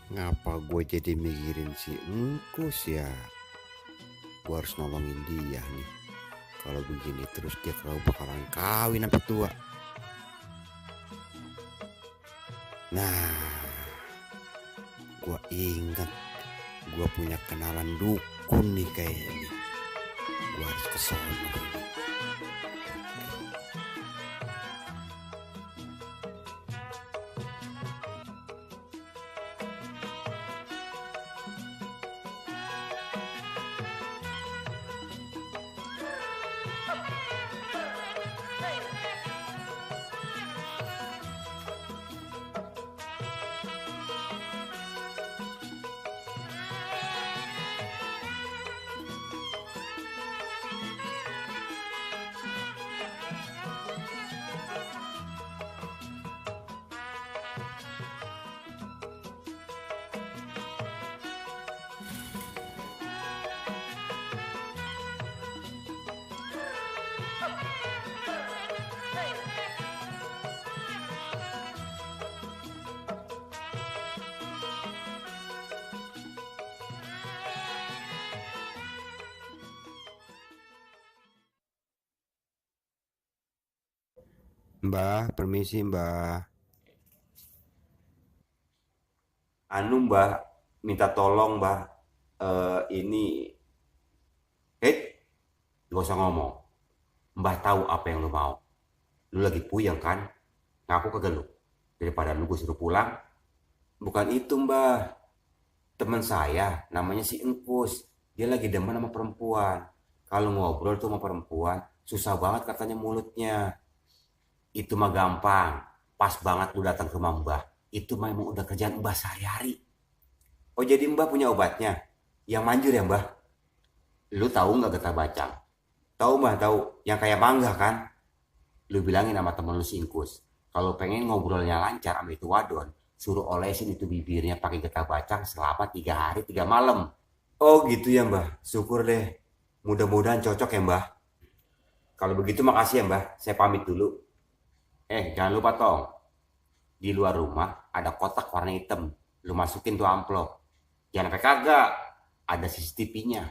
Ngapa gue jadi mikirin si Engkus ya? Gue harus nolongin dia nih. Kalau begini terus dia kalau bakalan kawin sampai tua. Nah, gue ingat gue punya kenalan dukun nih kayaknya. Gue harus ke sono ini. Mbah, permisi mbah. Mbah, minta tolong mbah. Ini eh gak usah ngomong. Mbah tahu apa yang lu mau. Lu lagi puyeng kan? Ngaku kagak lu? Daripada lu gue suruh pulang. Bukan itu mbah. Teman saya namanya si Engkus. Dia lagi demen sama perempuan. Kalau ngobrol tuh sama perempuan susah banget katanya mulutnya. Itu mah gampang. Pas banget lu datang ke rumah mbah. Itu mah emang udah kerjaan mbah sehari-hari. Oh jadi mbah punya obatnya? Yang manjur ya mbah? Lu tahu nggak getah bacang? Tahu mbah, tahu. Yang kayak mangga kan? Lu bilangin sama temen lu singkus. Kalau pengen ngobrolnya lancar sama itu wadon, suruh olesin itu bibirnya pakai getah bacang selama 3 hari 3 malam. Oh gitu ya mbah. Syukur deh. Mudah-mudahan cocok ya mbah. Kalau begitu makasih ya mbah. Saya pamit dulu. Jangan lupa tong. Di luar rumah ada kotak warna hitam. Lu masukin tuh amplop. Jangan sampai kagak. Ada CCTV-nya.